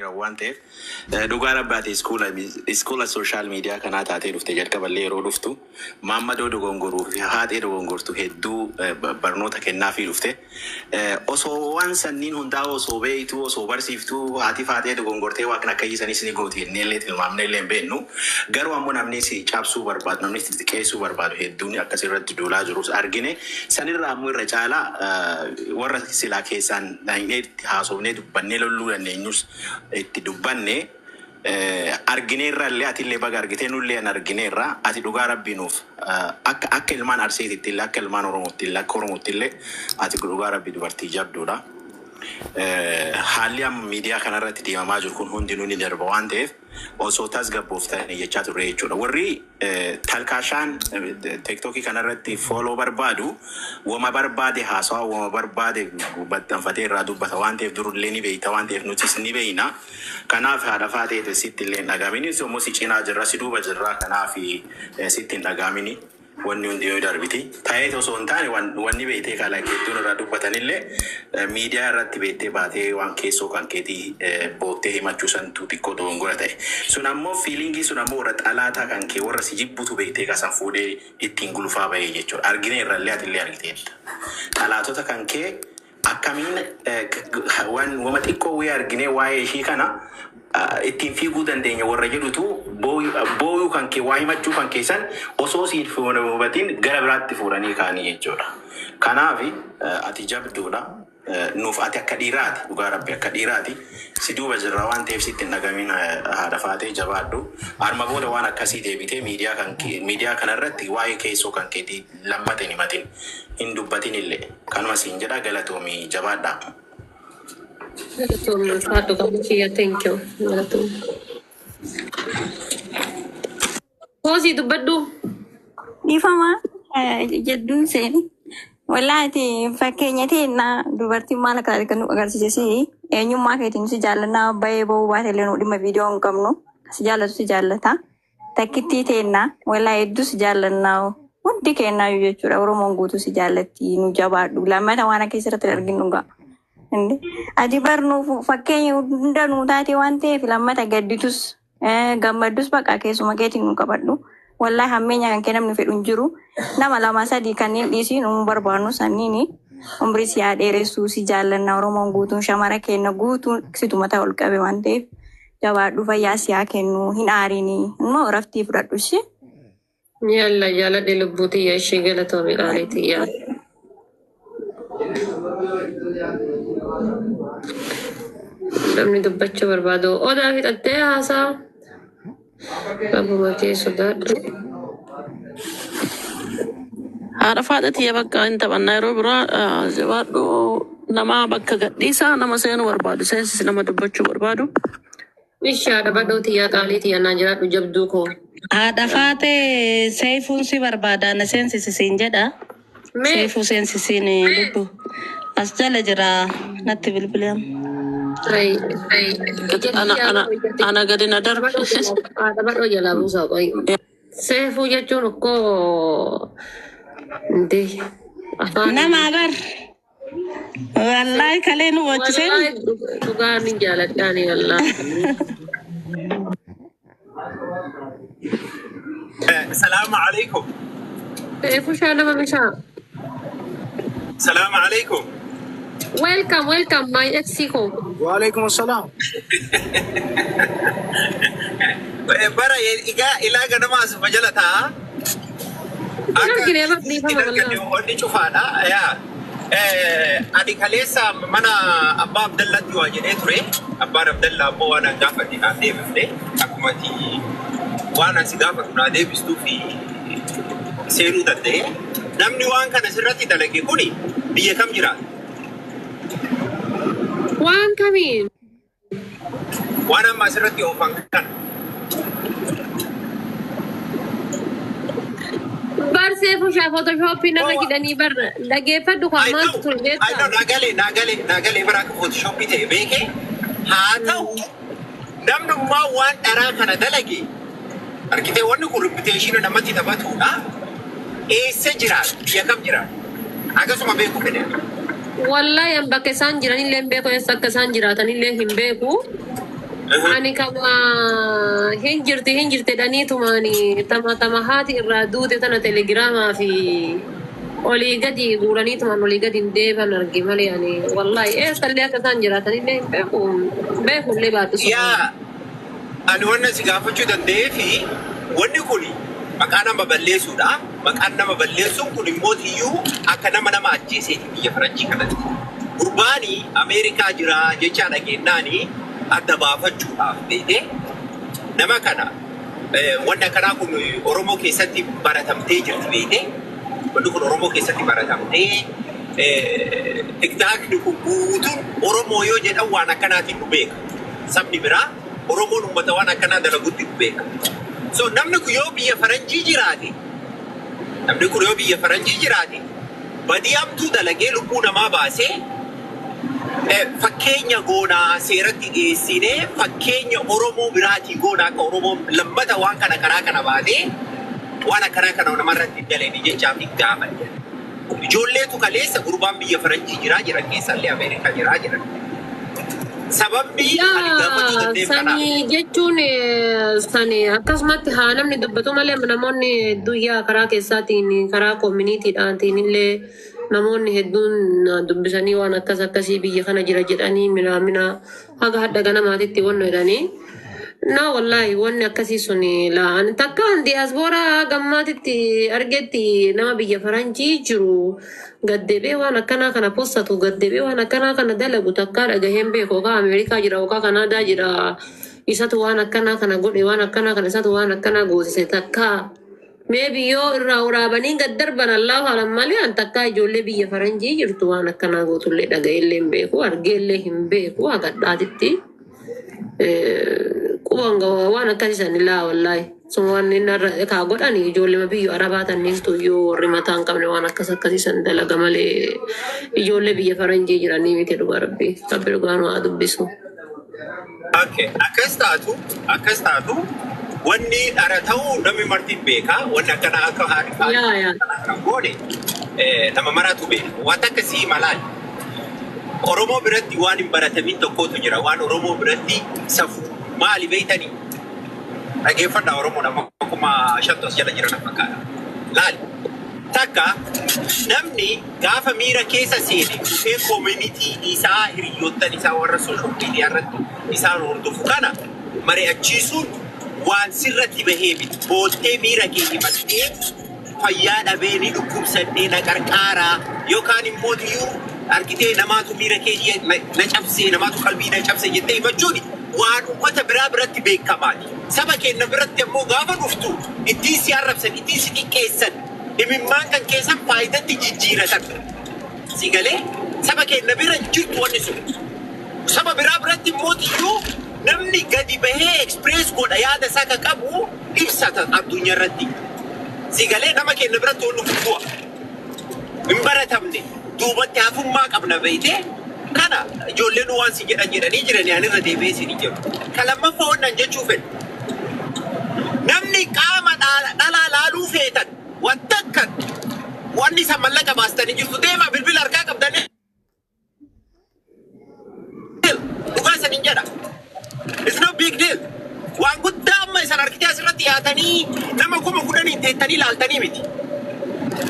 Waan ta'eef dhugaa rabbaati iskoola social media kanaa taatee dhufte. Jalqaballee yeroo dhuftu maammadoo dogongoruu fi haadhee dogongortu hedduu barnoota kennaafii dhufte. Osoo waan sanniin hundaa osoo beeytuu, osoo barsiiftuu, haati faatee dogongortee waaqni akka hiisanis ni gooti jennee illee tilmaamnee illee hin beeknu. Garuu ammoo namni si cabsuu barbaadu, namni si xiqqeessuu barbaadu hedduun akkasirratti duulaa jirus argine. Sanirraa ammoo irra caalaa warra silaa keessaan dhaqnee itti haasofnee dubbannee lolluu dandeenyus itti dubbanne argineerra illee. Atillee baga argitee, nullee an argineerra. Ati dhugaa rabbii nuuf akka ilmaan Arseetitti illee, akka ilmaan Oromootti illee, akka Oromootti illee ati dhugaa rabbii dubartii jabduudha. Haalli amma miidiyaa kanarratti deemamaa jiru kun hundinuu ni darba waan ta'eef osoo tasgabbooftanii jechaa turre jechuudha. Warri talkaashaan TikTokii kanarratti follow barbaadu wama barbaade haasawaa, wama barbaade baxxanfatee irraa dubbata waan ta'eef durullee ni beeyta waan ta'eef nutis ni beeyna. Kanaaf haadha faatee sitti illee hin dhagaamini. Immoo si cinaa jirra, si duuba jirra, kanaaf sitti hin dhagaamini. Wanni hundi yoo darbiti. Ta'ee osoo hin taane wanni beektee kala hedduun irraa dubbatanillee miidiyaa irratti beektee baatee waan keessoo kan keetii boottee himachuu santu xiqqoo dogongora ta'e. Sun ammoo feelingii sun ammoo warra xalaataa kan kee, warra si jibbutu beektee kasan fuudhee ittiin gulufaa bahee jechuudha. Argine irrallee, atillee argiteetta. Xalaatota kan kee akkamiin waan wama xiqqoo wayii arginee waa'ee ishii kana ittiin fiiguu dandeenya warra jedhutu booyuu kan kee, waa himachuu kan keessan osoo siin hubatiin gara biraatti fuudhanii kaanii jechuudha. Kanaaf ati jabduudha. Nuuf ati akka dhiiraati, dhugaa rabbi akka dhiiraati. Si duuba jirra waan ta'eef sitti hin dhagamin, haadha faatee, jabaadhu. Arma booda waan akkasii deebitee miidiyaa kan miidiyaa kanarratti waa'ee keessoo kan keetii lammata hin himatin, hin dubbatin illee. Kanuma siin jedha, galatoomii, jabaadhaa. Galatoomii, ulfaadhu qabu kiyya, thank you. Galatoomii. Foosii, dubbadhu. Dhiifama jedhuun seeni. Wallaahi fakkeenya teennaa dubartiin maal akka taate kan nu agarsiise si. Eenyummaa keetiin si jaallannaa, bahee bahuu baate illee nu dhimma viidiyoo hin qabnu. Si jaallatu si jaallata. Takkittii teennaa wallaahi hedduu si jaallannaa, hundi kennaayyuu jechuudha. Oromoon guutuu si jaallatti, nu jabaadhu. Lammata waan akka asirratti arginu ga'a. Ati barnuuf fakkeenya hunda nuu taate waan ta'eef lammata gadditus gammaddus bakka keessuma keetiin nu qabadhu. Wallaahi hammeenya kan kee namni fedhu hin jiru. Nama lama sadii kanneen dhiisii nu barbaannu sanniini. Umrii si haa dheeressuu, si jaallanna. Oromoon guutuun, shamara kenna guutuun situ mataa ol qabe waan ta'eef jabaadhu, fayyaa si haa kennu, hin aarini, immoo raftii fudhadhu ishee. Yalla, jaaladhe lubbuu tiyya, ishee galatoomi qaalii tiyya. Namni dubbachuu barbaadu odaa fixattee haasaa. Rabbuma kee sodaadhu. Haadha faadha tiyya, bakka hin taphannaa yeroo biraa. Jabaadhu. Nama bakka gadhiisaa, nama seenuu barbaadu seensisi, nama dubbachuu barbaadu. Ishee haadha badhoo tiyyaa, qaalii tiyya, naan jiraadhu jabduu koo. Haadha faatee, seefuun si barbaada, na seensisi siin jedha. Mee. Seefuu seensisiin lubbu. As jala jira, natti bilbilam. Ana gadi na darbe. Haadha badhoo jalaa buusaa qoyi. Seefuu jechuun ukkoo ndee afaan. Nama bar. Wallaahi kalee nu boochiseen. Wallaahi dhugaa ni jaaladhaani wallaahi. Salaamu alaikum. Seefuu shaa nama mishaa. Salaamu alaikum. Welcome, welcome, my ex koo. Waalaikum assalam. Bara egaa ilaa ganama asuma jala taa'a. Hin argine bar, dhiifama. Hin arganne. Wallaahi. Onni cufaadha. Yaa. Ani kaleessa mana abbaa Abdallaatti waa jedhee ture. Abbaan Abdallaa ammoo waan an gaafadhe naan deebifne. Akkuma ati waan an si gaafatu naa deebistuu fi seenuu danda'e. Namni waan kana sirratti dalage kuni biyya kam jiraata? Waan kamiin? Waan amma asirratti oofan kana. Bar seefuu shaa Photoshopii nama hidhanii bar, dhageeffadhu kaa. I Maaltu know, ture I know, beektaa? naa galee bara akka Photoshopii ta'e beekee. Haa ta'u, namnummaa waan dharaa kana dalage argitee, wanni kun reputation namatti taphatudha. Eessa jira? Biyya kam jira? Akkasuma beeku fedhe. Wallaahi an bakka isaan jiranillee hin beeku, eessa akka isaan jiraatanillee hin beeku. Ani kama hin jirti hin jirti jedhaniitumaani tama tama haati irraa duute tana telegiraamaa fi olii gadi guuraniitumaan olii gadi hin deeban arge malee ani wallaahi eessallee akka isaan jiraatanillee hin beeku beekullee baadhu sun. Yaa, ani wanna si gaafachuu danda'ee fi wanni kun maqaa nama balleessuudha. Maqaan nama balleessuun kun immoo iyyuu akka nama nama ajjeeseeti biyya faranjii kanatti. Gurbaani Ameerikaa jira jechaa dhageenyaani adda baafachuudhaaf beekee nama kana wanni akkanaa kun Oromoo keessatti baratamtee jirti beekee. Wanni kun Oromoo keessatti baratamtee, TikTokni kun guutuun Oromoo yoo jedhan waan akkanaatiin nu beeka. Sabni biraa Oromoon uummata waan akkanaa dalagutti nu beeka. So namni kun yoo biyya faranjii jiraate, namni kun yoo biyya faranjii jiraate, badii hamtuu dalagee lubbuu namaa baasee, fakkeenya goonaa seeratti dhiyeessinee fakkeenya Oromoo biraatii goonaa akka Oromoon lammata waan kana karaa kana baatee waan akkanaa kana namarratti hin dalene jechaaf hin gaafadhe. Ijoolleetu kaleessa gurbaan biyya faranjii jiraa jiran keessallee Ameerikaa jiraa jiran. Sababni ani gaafachuu Yaa danda'eef kanaaf. Sanii jechuun sani akkasumatti haa namni dubbatu malee namoonni hedduun yaa karaa keessaatiin karaa communitydhaatiin illee namoonni hedduun na dubbisanii waan akkas akkasii biyya kana jira jedhanii minaamina haga hadha ganamaatitti wanno jedhanii. Na wallaahi wanni akkasii sun laan takkaan diyaasbooraa gammaatitti argetti nama biyya faranjii jiru gaddeebee waan akkanaa kana postatu, gaddeebee waan akkanaa kana dalagu takkaa dhagaheen beeku. Yookaan Ameerikaa jira yookaan Kanaadaa jira, isatu waan akkanaa kana godhe, waan akkanaa kana isatu waan akkanaa goosise takkaa. Maybe yoo irraa waraabanii gad darban allahu alam malee an takkaa ijoollee biyya faranjii jirtu waan akkanaa gootullee dhaga'eellee hin beeku, argeellee hin beeku hagadhaatitti. Quban waan akkasii san illaa wallaahi. Sun waan inni irra kaa godhani ijoollee biyya arabaa tanniintu yoo warri mataa hin qabne waan akkas akkasii san dalaga malee ijoollee biyya faranjii jiranii miti. Dhugaa rabbi, rabbi dhugaa nu haa dubbisu. Okay. Akkas taatu wanni dhara ta'uu namni marti beeka. Wanni akkana akka haadhi Yaa yaa. kan goone nama maratu beeka. Wanta akkasii malaan. Oromoo biratti waan hin baratamin tokkotu jira. Waan Oromoo biratti safuu maali beeytanii? Dhageeffadhaa, Oromoo nama 5,000 as jala jiran fakkaata. Laali. Takka namni gaafa miira keessa seene dhufee community isaa, hiriyoottan isaa warra social media irratti isaan hordofu kana mari'achiisuun waan sirratti bahee miti. Boottee miira kee himattee fayyaa dhabee ni dhukkubsadhee na qarqaaraa yookaan immoo iyyuu argitee namaatu miira kee na cabsee, namaatu qalbii na cabse jettee himachuun waan uummata biraa biratti beekamaati. Saba keenya biratti ammoo gaafa dhuftu ittiin si arrabsan, ittiin si xiqqeessan, imimmaan kan keessan faayidatti jijjiiratan. Si galee saba keenya bira hin jirtu wanni sun. Saba biraa biratti immoo iyyuu namni gadi bahee express godha, yaada isaa kan qabu ibsata addunyaa irratti. Si galee nama keenya biratti wanni kun bu'a. Hin baratamne, duubatti hafummaa qabna beeytee, kana ijoolleen waan si jedhan jedhanii jiranii ani irra deebi'ee si ni jedhu. Kan lammaffaa wannan jechuu fedhu. Namni qaama dhalaa laaluu feetan wanta akka wanni isa mallaqa baastanii jirtu deemaa bilbila harkaa qabdanii dhugaa isan hin jedha. It's no big deal. Waan guddaa amma isan argitee asirratti dhiyaatanii nama 10,000 teettanii ilaaltanii miti.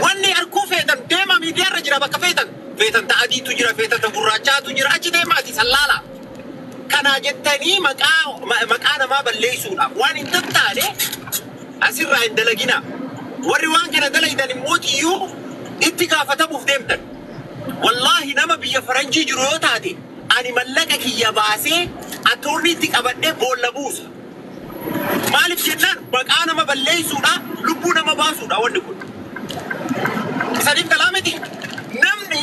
Wanni arguu feetan deema, miidiyaa irra jira bakka feetan. Feetan ta adiitu jira, feetan ta gurraachaatu jira, achi deemaati sallaala. Kanaa jettanii maqaa namaa balleessuudhaaf waan hin tattaane asirraa hin dalagina. Warri waan kana dalagdan immoo iyyuu itti gaafatamuuf deemtan. Wallaahi nama biyya faranjii jiru yoo taate ani mallaqa kiyya baasee attorneytti qabadhee boolla buusa. Maaliif jennaan maqaa nama balleessuudha, lubbuu nama baasuudha wanni kun. Isaniif kalaa miti. Namni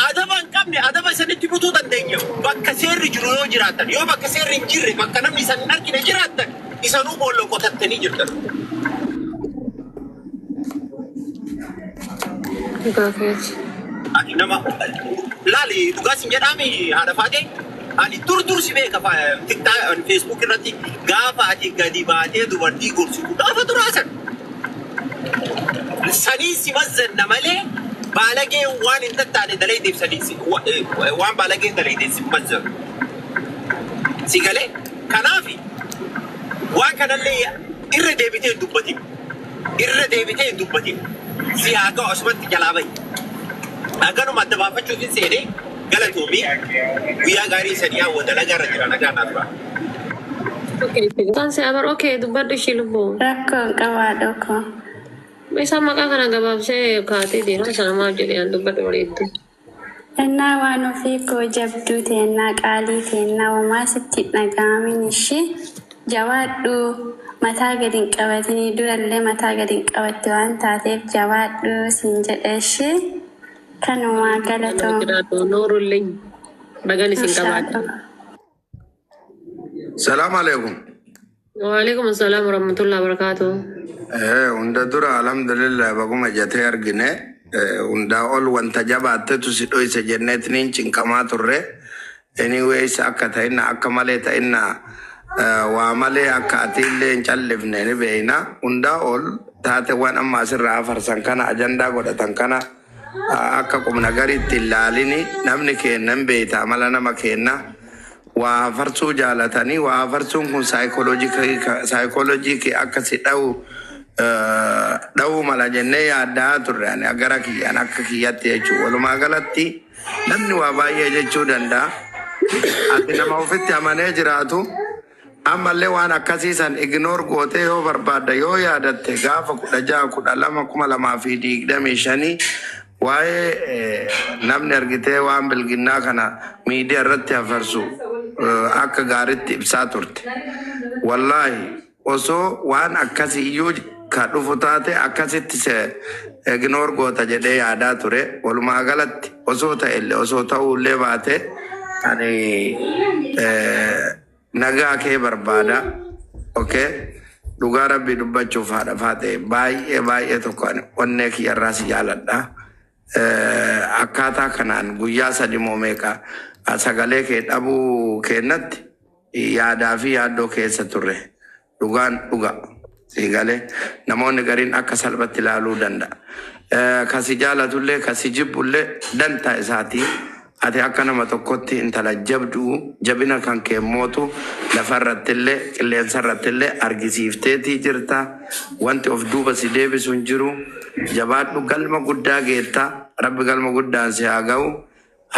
adaba hin qabne adaba isanitti butuu dandeenya. Bakka seerri jiru yoo jiraattan, yoo bakka seerri hin jirre, bakka namni isan hin argine jiraattan, isanuu boolla qotattanii jirtan. Dhugaa keeti. Ati nama laali, dhugaa sin jedhaami, haadha faatee, ani dur dur si beeka TikTok, Facebook irratti gaafa ati gadi baatee dubartii gorsitu gaafa duraasan. Sanii si mazzanna malee baalagee waan hin tattaane dalaydeef sanii waan baalageen dalaydeef si mazzanu. Si galee kanaafi waan kanallee irra deebitee hin dubbatin. Irra deebitee hin dubbatin. Si haa ga'u asumatti jalaa bahi. Akkanuma adda baafachuuf hin seenee galatoomii guyyaa gaarii sanii hawwa dalagaa irra jira nagaa naa tura. Kan se abar okay dubbadhu ishii lubbuu. Rakkoo hin qabaadhu koo. Isa maqaa kana gabaabsee kaatee deema sana maaf jedhee an dubbadhu bareeddu. Ennaa waan ofii koo jabduu teennaa qaalii teennaa homaa sitti hin dhaga'amin ishee jabaadhu mataa gadi hin qabatinii durallee mataa gadi hin qabatte waan taateef jabaadhu siin jedha ishee kanumaa galatoom. Jiraatu noorullee bagan isin qabaadha. Inshallah. Salaam alaikum. Waalaikum assalam warahmatullahi wabarakatuh. Hunda dura alhamdulillah baguma jetee argine. Hundaa ol wanta jabaattetu si dhoyse jenneetiniin cinqamaa turre. Anyways akka ta'inna akka malee ta'inna waa malee akka ati illee hin callifne ni beeyna. Hundaa ol taateewwan amma asirraa afarsan kana ajandaa godhatan kana akka qubna gariitti hin laalini namni kenna hin beeyta amala nama kenna. Waa farsuu jaalatanii waa farsuun kun saayikooloojii kee akka si dha'u dha'uu mala jennee yaaddaa turre ani gara kiyyaan akka kiyyatti jechuudha. Walumaa galatti namni waa baay'ee jechuu danda'a. Ati nama ofitti amanee jiraatu ammallee waan akkasii san ignore gootee yoo barbaadda yoo yaadatte gaafa 16/12/2025 waa'ee namni argitee waan bilginnaa kana miidiyaa irratti hafarsu akka gaariitti ibsaa turte. Wallaahi osoo waan akkasii iyyuu ka dhufu taate akkasitti se ignore goota jedhee yaadaa ture. Walumaa galatti osoo ta'ellee osoo ta'uullee baate ani nagaa kee barbaada. Okay? Dhugaa rabbii dubbachuuf haadha faate baay'ee baay'ee tokko ani onnee kiyyarraa si jaaladha. Akkaataa kanaan guyyaa sadi moo meeqa sagalee kee dhabuu kennatti yaadaa fi yaaddoo keessa turre. Dhugaan dhuga. Siigalee namoonni gariin akka salphatti ilaaluu danda'a. Kasi jaalatullee kasi jibbullee dantaa isaatii. Ati akka nama tokkotti intala jabduu jabina kan kee mootu lafarrattillee qilleensarrattillee argisiifteetii jirta. Wanti of duuba si deebisu hin jiru. Jabaadhu galma guddaa geetta. Rabbi galma guddaan si haa ga'u.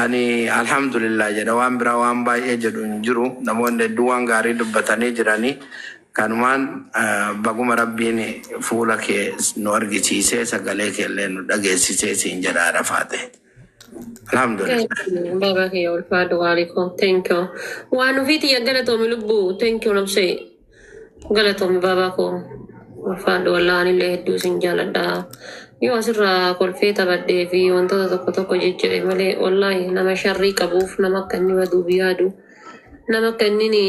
Ani alhamdulillah jedha waan biraa waan baay'ee jedhu hin jiru. Namoonni hedduu waan gaarii dubbatanii jiranii. Kanumaan baguma rabbiin fuula kee nu argisiisee sagalee kee illee nu dhageessisee siin jedha Arafaate. Alhamdulillah. Baba kiyya ulfaadhu waalaikum. Thank you. Waan ofiiti yaa galatoomi lubbuu. Thank you nabsee. Galatoomi baabaa koo. Ulfaadhu wallaahi anillee hedduu isin jaaladha. Yoo asirraa kolfee taphadhee fi wantoota tokko tokko jejjedhe malee wallaahi nama sharrii qabuuf nama akka inni baduuf yaadu nama akka inni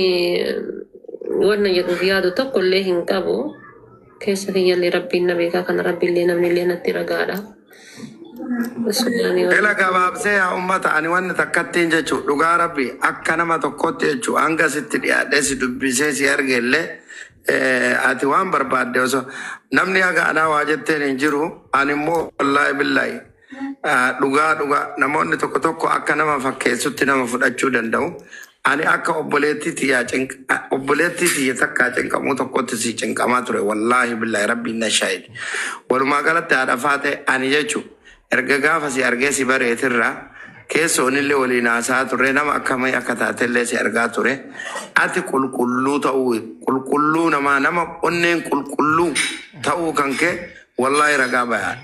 wanna jedhuuf yaadu tokko illee hin qabu. Keessa kiyyallee rabbiin na beekaa kana rabbiillee namnillee natti ragaadha. Ila gabaabsee yaa ummata ani wanni takkattiin jechuu dhugaa rabbi akka nama tokkotti jechuu hanga sitti dhiyaadhee si dubbisee si arge illee ati waan barbaadde osoo namni haga anaa waa jetteen hin jiru ani immoo wallaahi billaahi dhugaa dhugaa namoonni tokko tokko akka nama fakkeessutti nama fudhachuu danda'u. Ani akka obboleettii tiyyaa obboleettii tiyya takkaa cinqamuu tokkotti si cinqamaa ture wallaahi billaahi rabbiin na shaahidi. Walumaa galatti haadha faate ani jechuu erga gaafa si argee si bareetirraa keessoonillee waliin haasaa turre nama akkamii akka taatellee si argaa ture. Ati qulqulluu ta'uu qulqulluu namaa nama onneen qulqulluu ta'uu kan kee wallaahi ragaa bayaa.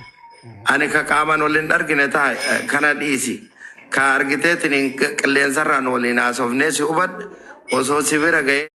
Ani ka qaamaan waliin argine taa'e kana dhiisi. Ka argiteetiin qilleensarraan waliin haasofnee si hubadhe osoo si bira ga'ee.